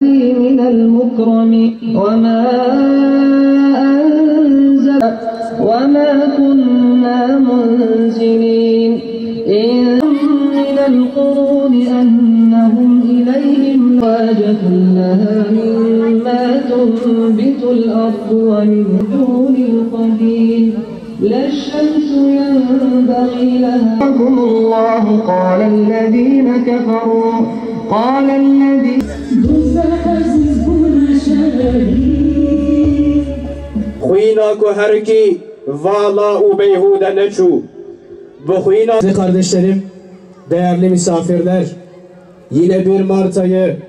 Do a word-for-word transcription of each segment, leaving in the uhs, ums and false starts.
من المكرم وما أنزل وما كنا منزلين إن من القرون أنهم إليهم حاجة لها مما تنبت الأرض ومن طول القدير لا الشمس ينبغي لها. الله قال الذين كفروا قال الذين Xwîna ku herikî vala û beyhûde neçû, bi xwîna. Değerli kardeşlerim, değerli misafirler, yine bir Mart ayı.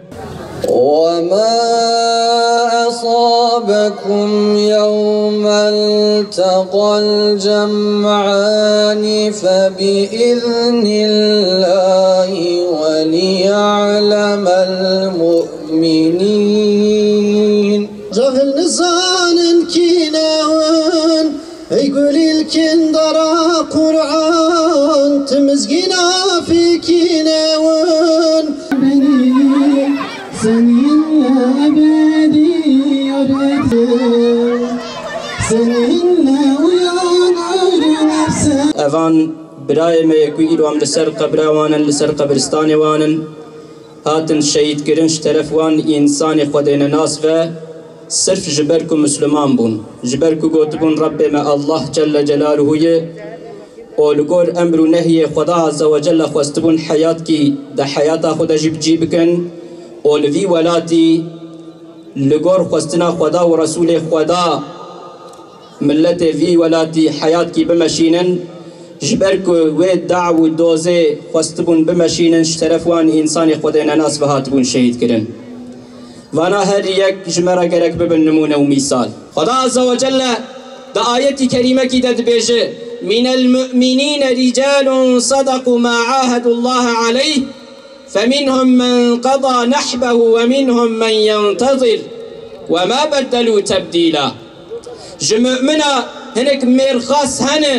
وما أصابكم يوم التقى الجمعان فبإذن الله وليعلم المؤمنين. Cahil nizanin kî ne win, ey gulîlkên dara Qur'an, ti mizgîna fîkî ne win. Beni seninle ebedi yürüdüm, seninle uyanırım hep sen. Evan birayê me yê ku îro em li ser qebra wan in, li ser qebristanê wan in, hatin şehîdkirin ji teref wan însanê Xwedê nenas ve, sirf ji ber ku Misliman bûn, ji ber ku gotibûn Rebbê me Allah Celle Celaluhu ye û li gor emr û nehiyê Xweda Azze ve Celle xwestibûn heyatkî de heyata xwe de jî bi cî bikin û li vî welatî li gor xwestina Xweda û Resûlê Xweda miletê vî welatî heyatkî bimeşînin, ji ber ku wê daw û dozê xwestibûn bimeşînin, ji teref wan însanê Xwedê nenas ve hatibûn şehîdkirin. Vana her yek ji me re gerek bibin nimûne û mîsal. Xweda Azze ve Celle di ayetî kerîmekî de dibêje, من المؤمنين رجال صدقوا ما عاهدوا الله عليه فمنهم من قضى نحبه ومنهم من ينتظر وما بدلوا تبديلا. Ji mumina hinek mêrxas hene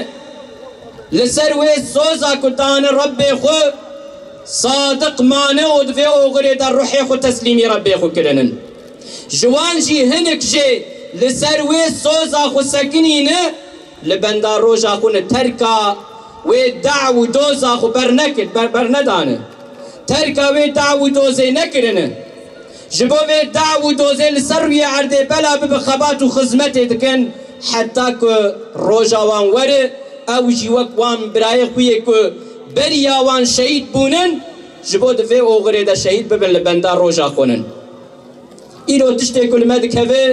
li ser wê soza ku dane Rebbê xwe, sadiq mane û di vê oxirê de ruhê xwe teslîmî Rebbê xwe kirinin. Ji wan jî hinek jê li ser wê soza xwe sekinîne, li benda roja xwe ne terka wê daw û doza xwe bernekir, ber-, bernedane. Terka wê daw û dozê nekirine. Ji bo vê daw û dozê li ser rûyê erdê bela bibe xebat û xizmetê dikin, heta ku roja wan were, ew jî wek wan birayê xwe yê ku beriya wan şehîd bûnin, ji bo di vê oxirê de şehîd bibin li benda roja xwe nin. Îro tiştê ku li me dikeve,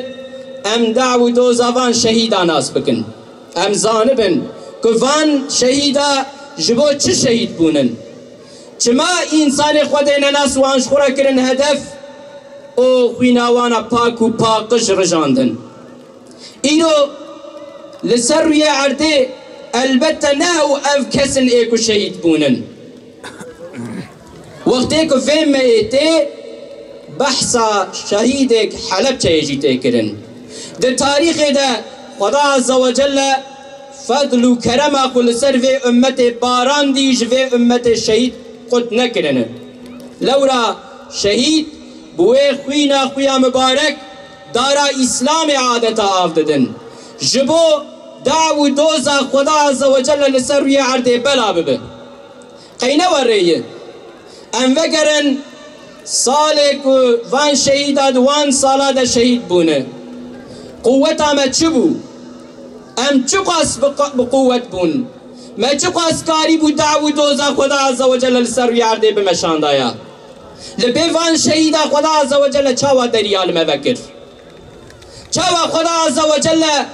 em daw û doza van şehîda nas bikin. Em zanibin ku van şehîda ji bo çi şehîd bûnin. Çima însanê Xwedê nenas wan ji xwe re kirin hedef û xwîna wana pak û paqij rijandin. Îro li ser rûyê erdê elbette ne ew ev kes in ê ku şehîd bûnin. Wextê ku vê meyê tê behsa şehîdek Helebçeyê jî tê kirin. Di tarîxê de Xweda Azze ve Celle fedl û kerema ku li ser vê ummetê barandî ji vê ummetê şehîd qut nekirine. Lewra şehîd bi wê xwîna xwe ya mibarek dara Îslamê adeta av didin. Ji bo daw û doza Xweda Azze ve Celle li ser rûyê erdê bela bibe. Qey ne werê ye? Em vegerin salê ku van şehîda di wan sala de şehîd bûne. Quweta me çi bû? Em çiqas bi q-, bi quwet bûn? Me çiqas karîbû daw û doza Xweda Azze ve Celle li ser rûyê erdê bimeşandaya? Li bê van şehîda Xweda Azze ve Celle çawa deriya li me vekir? Çawa Xweda Azze ve Celle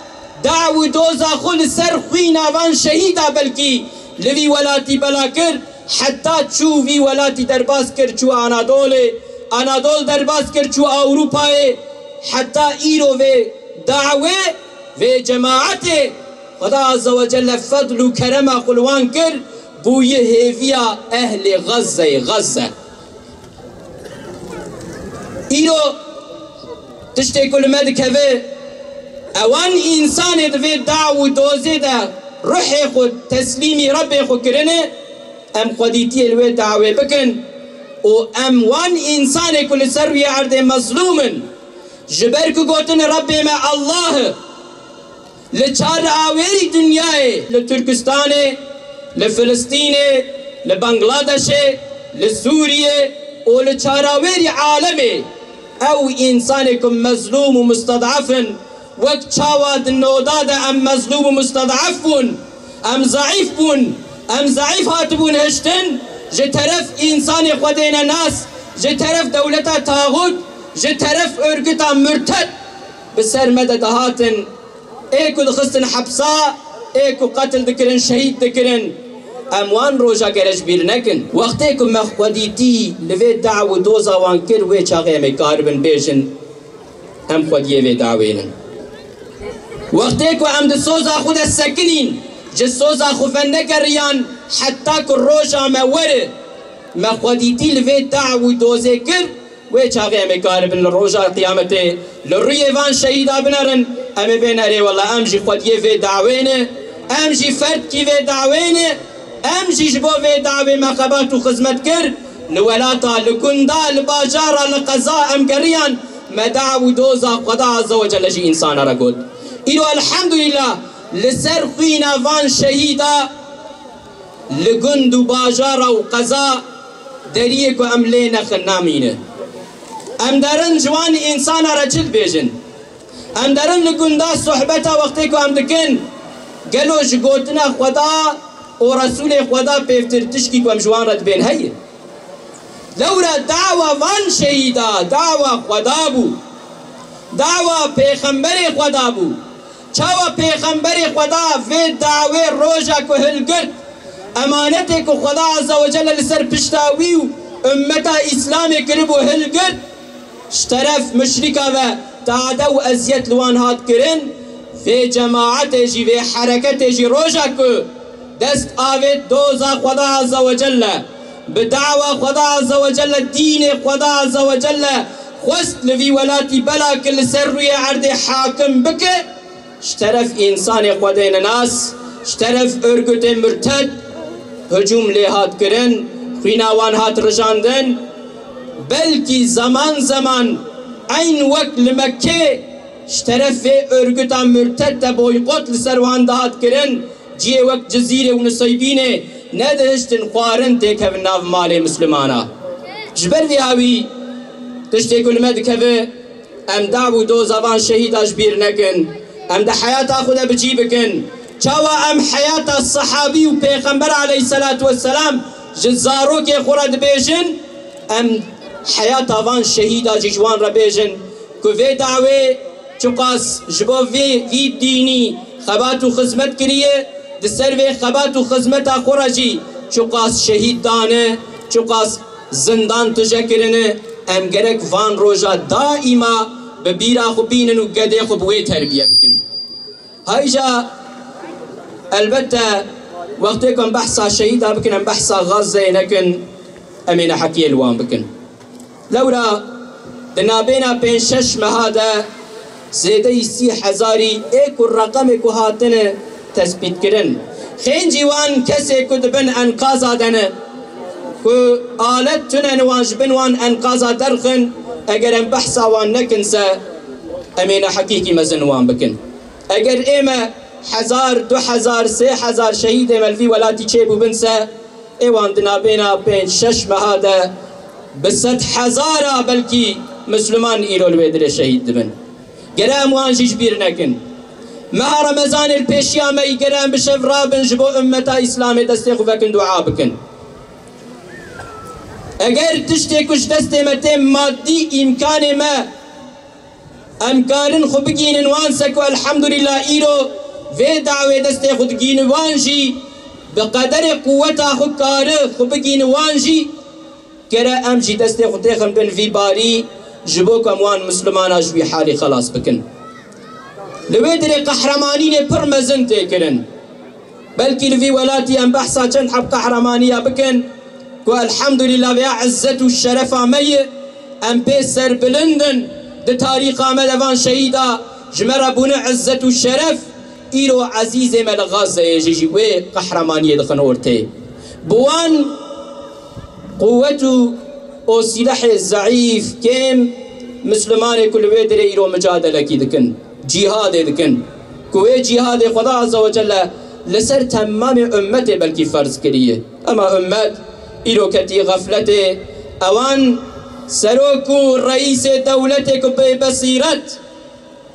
daw û doza xwe li ser xwîna van şehîda belkî li vî welatî bela kir, heta çû vî welatî derbas kir, çû Anadolê, Anadol derbas kir, çû Ewropayê, heta îro vê dawê, vê cemaetê Xweda Azze ve Celle fedl û kerema xwe li wan kir, bûye hêviya ehlê Xezzeyê, Xezze. Îro tiştê ku li me dikeve, ewan însanê di vê daw û dozê de ruhê xwe teslîmî Rebbê xwe kirine, em xwedîtiyê li wê dawê bikin û em wan însanê ku li ser rûyê erdê mezlûm in, ji ber ku gotin Rebbê me Allah e, li çar awêrî dinyayê, li Tirkistanê, li Filistînê, li Bangladeşê, li Sûriyê û li çarawêrî alemê, ew însanê ku mezlûm û musted'ef in, wek çawa di noda de em mezlûm û musted'ef bûn, em zeîf bûn, em zeîf hatibûn hiştin, ji teref însanê Xwedê nenas, ji teref dewleta taxût, ji teref örgüta murted bi ser me de dihatin, ê ku dixistin hepsa, ê ku qetil dikirin, şehîd dikirin, em wan roja gere ji bîr nekin. Wextê ku me xwedîtî li vê daw û doza wan kir, wê çaxê em ê karibin bêjin, em xwediyê vê dawê ne. Wextê ku em di soza xwe de sekinîn, ji soza xwe venegeriyan, heta ku roja me were, me xwedîtî li vê daw û dozê kir, wê çaxê em ê karibin li roja qiyametê li rûyê van şehîda binerin, em ê bêne erê wela em jî xwediyê vê dawê ne, em jî ferdkî vê dawê ne, em jî ji bo vê dawê me xebat û xizmet kir, li welata, li gunda, li bajara, li qeza em geriyan, me daw û doza Xweda Azze ve Celle ji însana re got. Îro elhamdulîllah li ser xwîna van şehîda li gund û bajara û qeza deriyê ku em lê nexin namîne. Em derin ji wan însana re çi dibêjin? Em derin li gunda sohbeta wextê ku em dikin, gelo ji gotina Xweda û Resûlê Xweda pêvtir tişkî ku em ji wan re dibên heye? Lewra dawa van şehîda, dawa Xweda bû, dawa pêxemberê Xweda bû. Çawa pêxemberê Xweda vê dawê roja ku hilgirt, emanetê ku Xweda Azze ve Celle li ser pişta wî û ummeta Îslamê kiribû hilgirt, ji teref muşrika ve tade û eziyet li wan hat kirin, vê cemaetê jî, vê hereketê jî roja ku dest avêt doza Xweda Azze ve Celle, bi dawa Xweda Azze ve Celle, dînê Xweda Azze ve Celle xwest li vî welatî bela ki li ser rûyê erdê hakim bike, ji teref însanê Xwedê nenas, ji teref örgütê murted hicûm lê hat kirin, xwîna wan hat rijandin. Belkî zeman zeman eyn wek li Mekkê ji teref vê örgüta murted de boykot li ser wan dihat kirin, cihê wek Cizîrê û Nuseybînê nedihiştin xwarin têkevin nav malê Mislimana. Ji ber vî hawî tiştê ku li me dikeve, em daw û doza van şehîda ji bîr nekin. Em di heyata xwe de bi cî bikin. Çawa em heyata sehabî û Pêxember aleyhisselatu vesselam ji zarokê xwe re dibêjin, em heyata van şehîda jî ji wan re bêjin ku vê dawê çiqas ji bo vê, vî dînî xebat û xizmet kiriye, di ser vê xebat û xizmeta xwe re jî çiqas şehîd dane, çiqas zindan tije kirine, em gerek van roja daîma bi bîra xwe bînin û gedê xwe bi wê terbiye bikin. Hayja, elbette, wextê ku em behsa şehîda bikin, em behsa Gazeyê nekin, em ê neheqiyê li wan bikin. Lewra di nabêna pênc şeş meha de zêdeyî sî hezarî ê ku reqemê ku hatine tespîtkirin, xêncî wan kesê ku di bin enqaza de ne, ku alet tune ne wan ji bin wan enqaza derxin, eger em behsa wan nekin se, em ê neheqîkî mezin wan bikin. Eger ê me hezar, du hezar, sê hezar şehîdê me li vî welatî çêbûbin se, ê wan di nabêna pênc şeş meha de bi sed hezara belkî Misliman îro li wê dirê şehîd dibin. Gere em wan jî ji bîr nekin. Meha Remezanê li pêşiya me yî, gere em bi şev rabin ji bo ummeta Îslamê destê xwe vekin dua bikin. Eger tiştê ku ji destê me tê madî îmkanê me em karin xwe bigînin wan se ku elhamdulîllah îro vê dawê destê xwe digînin wan jî, bi qederê quweta xwe kari xwe bigînin wan jî, gere em jî destê xwe têxin bin vî barî ji bo ku em wan Mislimana ji wî halî xelas bikin. Li wê dirê qehremanînê pir mezin tê kirin. Belkî li vî welatî em behsa çend heb qehremanî ya bikin ku elhamdulîllah vêya izzet û şerefa me ye, em pê serbilind in di tarîxa me de van şehîda ji me re bûne izzet û şeref, îro ezîzê me li Gazeyê jî jî wê qehremaniyê dixin ortê. Bi wan quwet û û sîlehê zeîf, kêm, Mislimanê ku li wê derê îro micadelekî dikin, cîhadê dikin, ku wê cîhadê Xweda Azze ve Celle li ser temamê ummetê belkî ferz kiriye. Ema ummet îro ketî xefletê, ewan serok û reîsê dewletê ku bê besîret,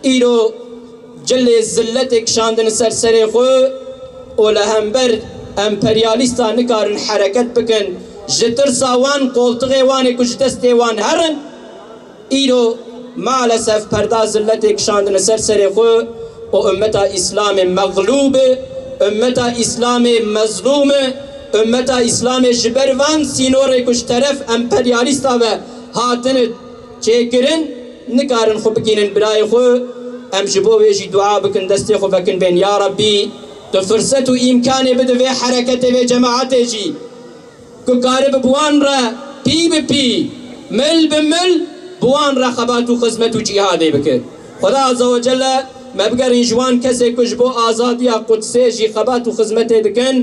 îro cilê zilletê kişandin ser serê xwe û li hember emperyalîsta nikarin hereket bikin, ji tirsa wan qoltixê wan ê ku ji destê wan herin, îro maalesef perda zilletê kişandin ser serê xwe û ummeta Îslamê mexlûb e, ummeta Îslamê mezlûm e, ummeta Îslamê ji ber van sînorê ku ji teref emperyalîsta ve hatine çêkirin, nikarin xwe bigînin birayê xwe. Em ji bo wê jî dua bikin, destê xwe vekin bên, ya Rabbî, tu firset û îmkanê bide vê hereketê, vê cemaetê jî, ku karibe bi wan re pî bi pî, mil bi mil, bi wan re xebat û xizmet û cîhadê bike. Xweda Azze ve Celle me bigerîn ji wan kesê ku ji bo azadiya Qudsê jî xebat û xizmetê dikin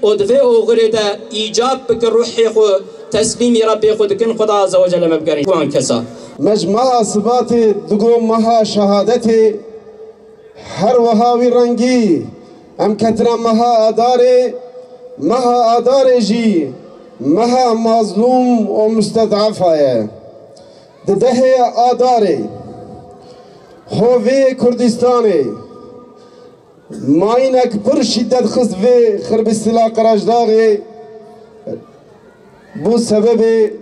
û di vê oxirê de îcab bike ruhê xwe teslîmî Rebbê xwe dikin, Xweda Azze ve Celle me bigerîn ji wan kesa. Me ji meha Sibatê digo meha şehadetê, her wiha wî rengî em ketine meha Adarê, meha Adarê jî meha mazlûm û musted'efa ye. Di dehê Adarê hovê Kurdistanê mayînek pir şîdet xist vê xirbîstila Qirajdağê, bû sebebê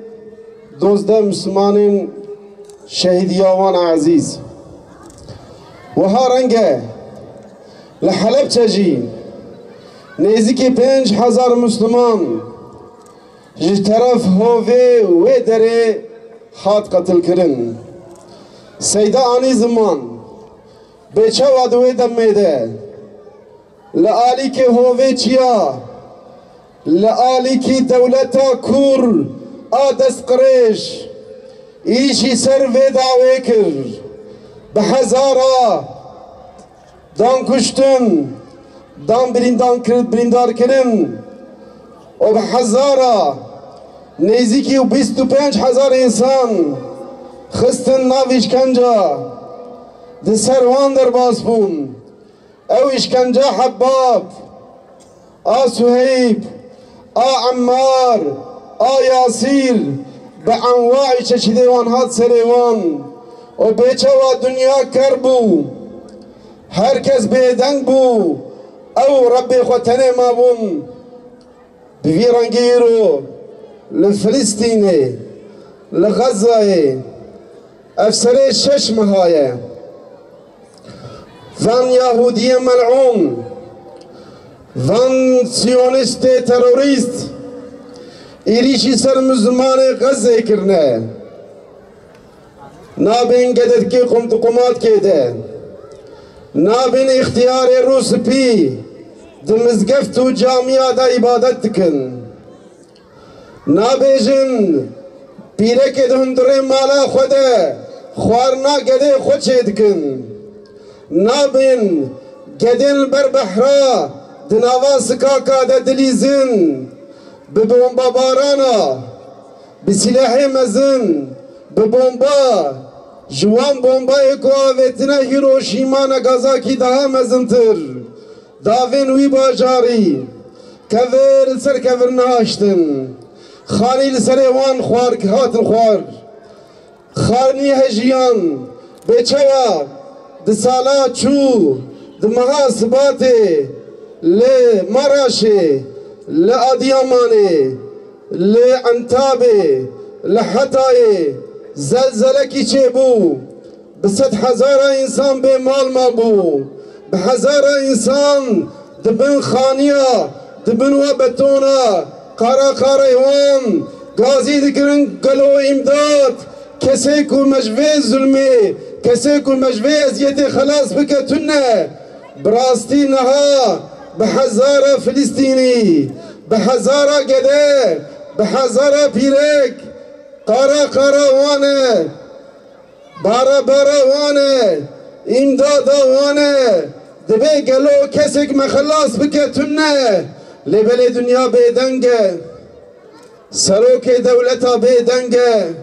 dozdeh Mislimanên şehîdiya wan ezîz. Wiha reng e, li Helebçe jî nêzîkî pênc hezar Misliman ji teref hovê wê derê hat qetilkirin. Seyda anî ziman, bê çawa di wê demê de li alîkê hovê çiya, li alîkî dewleta kûr a destqirêj, îşî ser vê dawê kir. Bi hezara dan kuştin, dan birîndan kir-, birîndar kirin û bi hezara nêzîkî bîst û pênc hezar însan xistin nav îşkenca, di ser wan derbas bûn. Ew îşkence Hebbab, a Suheyb, a Emmar, a Yasîr, bi enwaî çeşîdê wan hat serê wan û bêçawa dinya ker bû. Her kes bêdeng bû, ew Rebbê xwe tenê mabûn. Bi vî rengî îro li Filistînê, li Xezzayê, ev serê şeş meha ye. Van Yahûdiyê mel'ûn, van Siyonîstê terorîst êrîşî ser Mizlimanê Xezzê kirine. Nabên gedekê qum-, di qumatkê de, nabên îxtiyarê rûspî di mizgeft û camiya de îbadet dikin. Nabêjin pîrekê di hundirê mala xwe de xwarina gedê xwe çêdikin. Nabên gedên li ber behra di nava sikaka de dilîzin, bi bombabarana, bi sîlehê mezin, bi bomba, ji wan bombayê ku avêtine Hîroşîma, Nagasakî daha mezintir. Davên wî bajarî kevir li ser kevir nehaştin. Xanî li serê wan xwar, hatin xwar. Xanî hejiyan bêçawa di sala çû, di meha Sibatê li Maraşê, li Adiyamanê, li Entabê, li Hetayê zelzelekî çêbû. Bi sed hezara însan bê mal mabû. Bi hezara însan di bin xaniya, di bin we betona, qara qarê wan gazî dikirin. Gelo îmdat, kesê ku me ji vê zulmê, kesê ku me ji vê eziyetê xelas bike tune. Bi rastî niha bi hezara Filistînî, bi hezara gede, bi hezara pîrek, qara qara wan e. Bara bara wan e, îmdada wan e, divê gelo kesek me xelas bike tune, lê belê dinya bêdeng e. Serokê dewleta bêdeng e,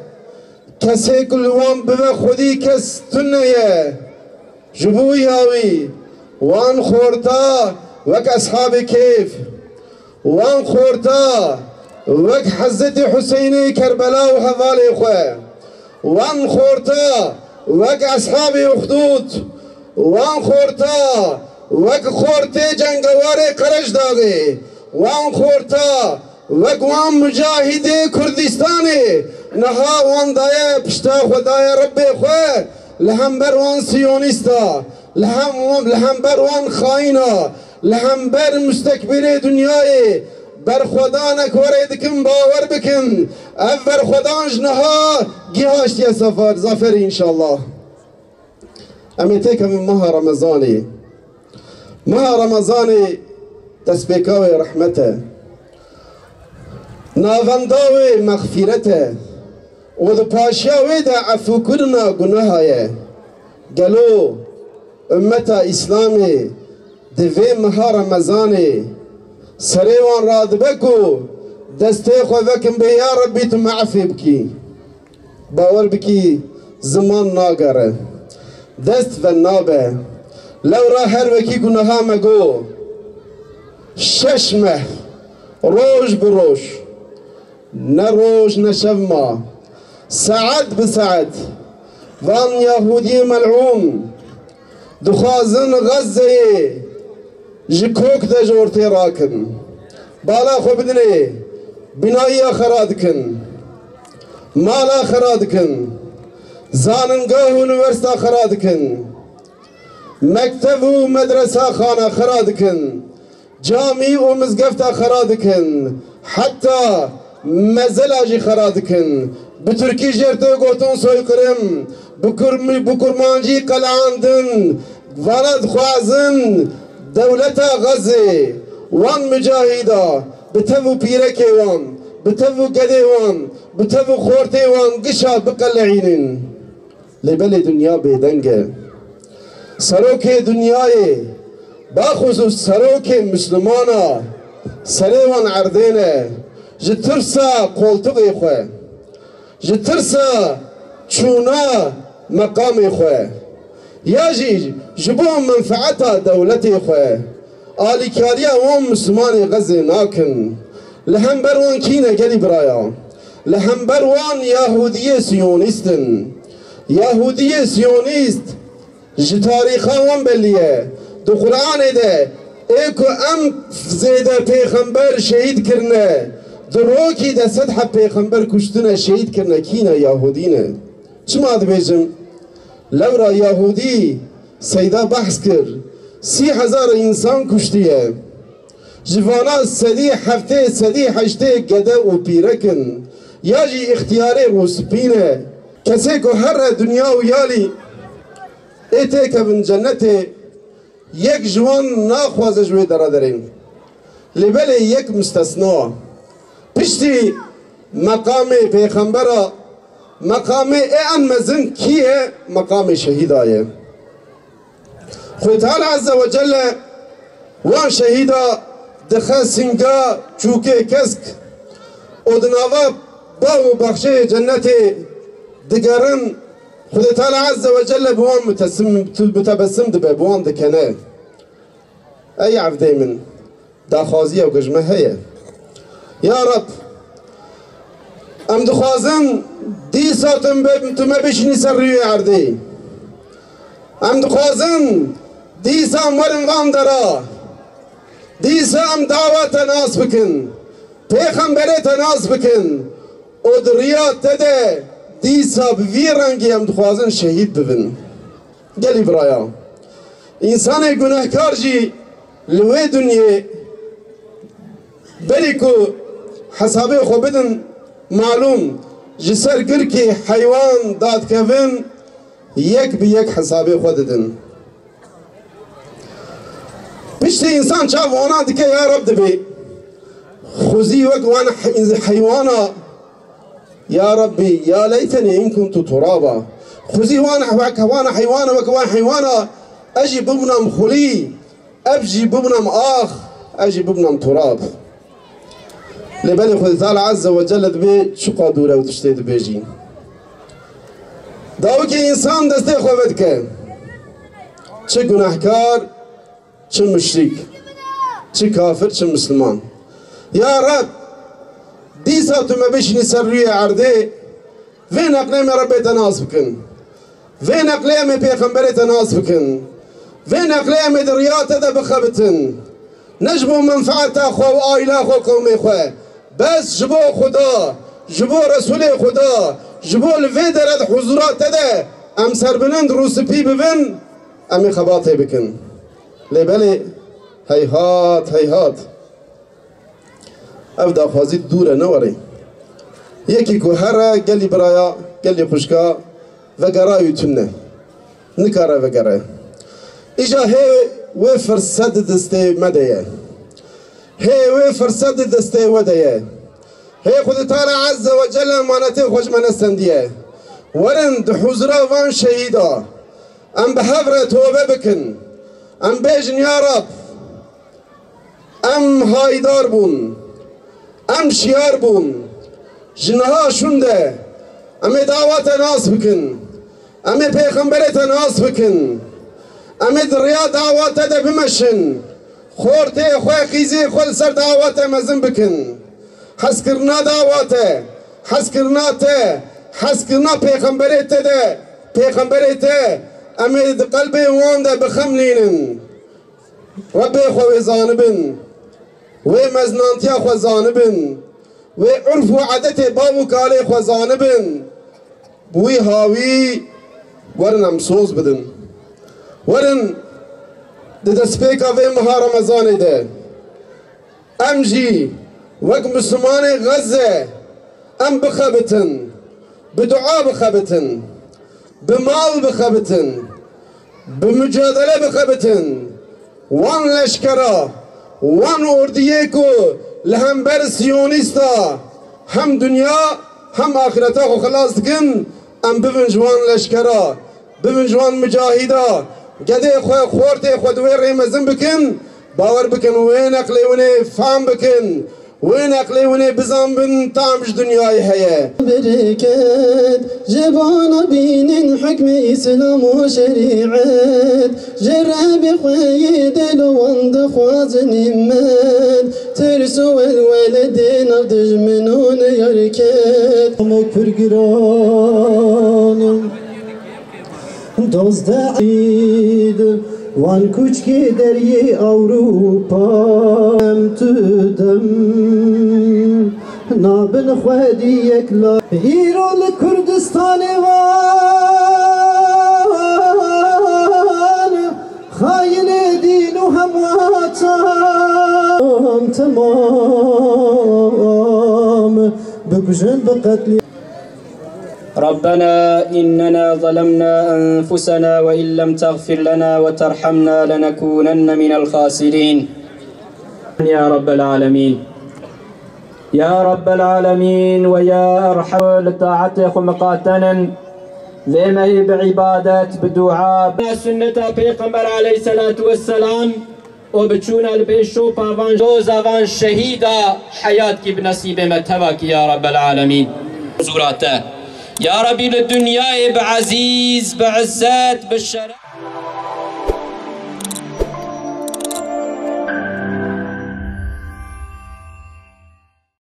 kesê ku li wan bibe xwedî kes tune ye. Ji bo ya wî wan xorta wek Eshabê Kêf, wan xorta wek Hezretî Huseynê Kerbela û hevalê xwe, wan xorta wek Eshabê Uxdûd, wan xorta wek xortê cengewarê Qereşdaxê, wan xorta wek wan mucahidê Kurdistanê niha wan daye pişta xwe daye Rebbê xwe li hember wan siyonîsta, li hem, li hember wan xayîna, li hember mustekbîrê dinyayê berxwedanek werê dikin, bawer bikin. Ev berxwedan ji niha gihaştiye sefer, zaferî înşallah. Em ê têkevin meha Remezanê. Meha Remezanê destpêka wê rehmet e. Navenda wê mexfîret e û di paşiya wê de efûkirina guneha ye. Gelo ummeta Îslamê di vê meha Remezanê serê wan radibe ku destê xwe vekin bê ya Rebbî tu me efê bikî? Bawer bikî ziman nagere, dest venabe. Lewra her wekî ku niha me got, şeş meh, roj bi roj, ne roj ne şev ma, saet bi saet, van Yahûdiyê melûn dixwazin Xezzeyê ji kok de ji ortê rakin. Bala xwe bidinê, bînayiya xera dikin, mala xera dikin, zanîngah û unîversîta xera dikin, mektev û medresa xana xera dikin, camî û mizgefta xera dikin, heta mezela jî xera dikin. Bi tirkî jê re tê gotin soykırım, bi kurm-, bi kurmancî qeleandin. Vana dixwazin dewleta Xezê, wan mucahîda, bi tev û pîrekê wan, bi tev û gedê wan, bi tev û xortê wan gişa biqeleînin. Lê belê dinya bêdeng e. Serokê dinyayê, baxusûs serokê Mislimana, serê wan erdê ne, ji tirsa qoltixê xwe, ji tirsa çûna meqamê xwe, ya jî ji bo menfeeta dewletê xwe, alîkariya wan Mislimanê Xezê nakin. Li hember wan kî ne gelî biraya? Li hember wan Yahûdiyê Siyonîst in. Yahûdiyê Siyonîst ji tarîxa wan belî ye. Di Quranê de ê ku em zêde pêxember şehîd kirine, di rokî de sed heb pêxember kuştine, şehîd kirine, kî ne? Yahûdî ne. Çima dibêjim? Lewra Yahûdî Seyda behs kir, sî hezar însan kuştiye. Ji vana sedî heftê, sedî heştê gede û pîrek in, ya jî îxtiyarê rûspî ne. Kesê ku here dinya û yalî ê têkevin cennetê, yek ji wan naxwaze ji wê dera derên. Lê belê yek mistesna. Piştî meqamê pêxembera, meqamê ê en mezin kî ye? Meqamê şehîda ye. Xwê Teala Azze ve Celle wan şehîda dixe singa çûkê kesk û di nava bav û baxçeyê cennetê digerin. Xwedê Teala Azze ve Celle bi wan mutesim-, mutebesim dibe, bi wan dikene. Ey evdê min, daxwaziya ku ji me heye. Ya Reb, em dixwazin dîsa tu me, tu me bişînî ser rûyê erdê. Em dixwazin dîsa em werin van dera. Dîsa em dava te nas bikin. Pêxemberê te nas bikin. Û di riya te de dîsa bi vî rengî em dixwazin şehîd bibin. Gelî biraya, însanê gunehkar jî li wê dinyê berî ku hesabê xwe bidin, malûm ji ser girkê heywan dadikevin, yek bi yek hesabê xwe didin. Piştî însan çav wana dike, ya Reb, dibê xwezî wek wan he-, heywana, ya Rebbî, ya leytenî in kuntu turaba. Xwezî wan wek wan heywana, wek wan heywana, ez jî bibûnam xulî, ev jî bibûnam ax, ez jî bibûnam turab. Lê belê Xwedê Teala Azze ve Celle dibê çiqa dûr ew tiştê dibêjî. Dawikê însan destê xwe vedike. Çi gunehkar, çi muşrîk, çi kafir, çi misliman. Ya Reb, dîsa tu me bişînî ser rûyê erdê, vê neqlê me Rebbê te nas bikin. Vê neqlê em ê Pêxemberê te nas bikin. Vê neqlê em ê di riya te de bixebitin. Ne ji bo menfeeta xwe û aîla xwe, qewmê xwe. Bes ji bo Xuda, ji bo Resûlê Xuda, ji bo li vê dere di huzûra te de em ser binin, rûspî bibin, em ê xebatê bikin. Lê belê, heyhat, heyhat. Ev daxwazî dûr e, ne werê. Yekî ku here gelî biraya, gelî xwişka, vegera û tune. Nikare vegere. Îja hê wê firset di destê me de ye. Hê wê firset di destê we de ye. Hê Xwedê Teala Azze ve Celle emanetê xwe ji me nestendiye. Werin di huzura van şehîda. Em bi hev re tobe bikin. Em bêjin, ya Rab, em haydar bûn, em şiyar bûn. Ji niha şûnde em ê dawa te nas bikin. Em ê Pêxemberê te nas bikin. Em ê di riya dawa te de bimeşin. Xortê xwe, xîzê xwe li ser dawa te mezin bikin. Hezkirina dawa te, hezkirina te, hezkirina Pêxemberê te de, Pêxemberê te, em ê di qelbê wan de bixemlînin. Rebbê xwe wê zanibin, wê mezinantiya xwe zanibin, wê urf û edetê bav û kalê xwe zanibin, bi wî hawî werin em soz bidin. Werin di destpêka vê meha Remezanê de em jî wek Mislimanê Xezze em bixebitin, bi dua bixebitin, bi mal bixebitin, bi mucadele bixebitin. Wan leşkera, wan ordiyê ku li hember Siyonîsta hem dinya hem axireta xwe xilas dikin, em bibin ji wan leşkera. Bibin ji wan mucahîda, gedê xwe, xortê xwe di wê rê mezin bikin, bawer bikin wê neqlê hûn ê fam bikin, wê neqlê hûn ê bizanbin tam ji dinyayê heye. Bereket, ji bona bînin hukmê Îslam û şerîet, ji Rebê xwe yê delo wan dixwazin himmet, tirs û welwele dê nav dijminon yar ket. Me kur giran. Dozdeh îd wan kuçkê deriyê Ewropa em tu dem nabin xwedî yek la. Îro li Kurdistanê wan xayinê dîn û hemwatan temam bikujin, biqetlî. ربنا إننا ظلمنا أنفسنا وإن لم تغفر لنا وترحمنا لنكونن من الخاسرين. يا رب العالمين. يا رب العالمين ويا أرحم. Li taetê xwe miqatenin. Vê mehî bi îbadet, bi dua, bi sunneta Pêxember aleyhisselatu vesselam. û bi çûna li pêş şopa van doza van şehîda heyatkî bi nesîbê me tevakî ya Rabbel Alemîn. Huzûra te. Ya Rabbî li dinyayê bi ezîz, bi izzet, bi şeref.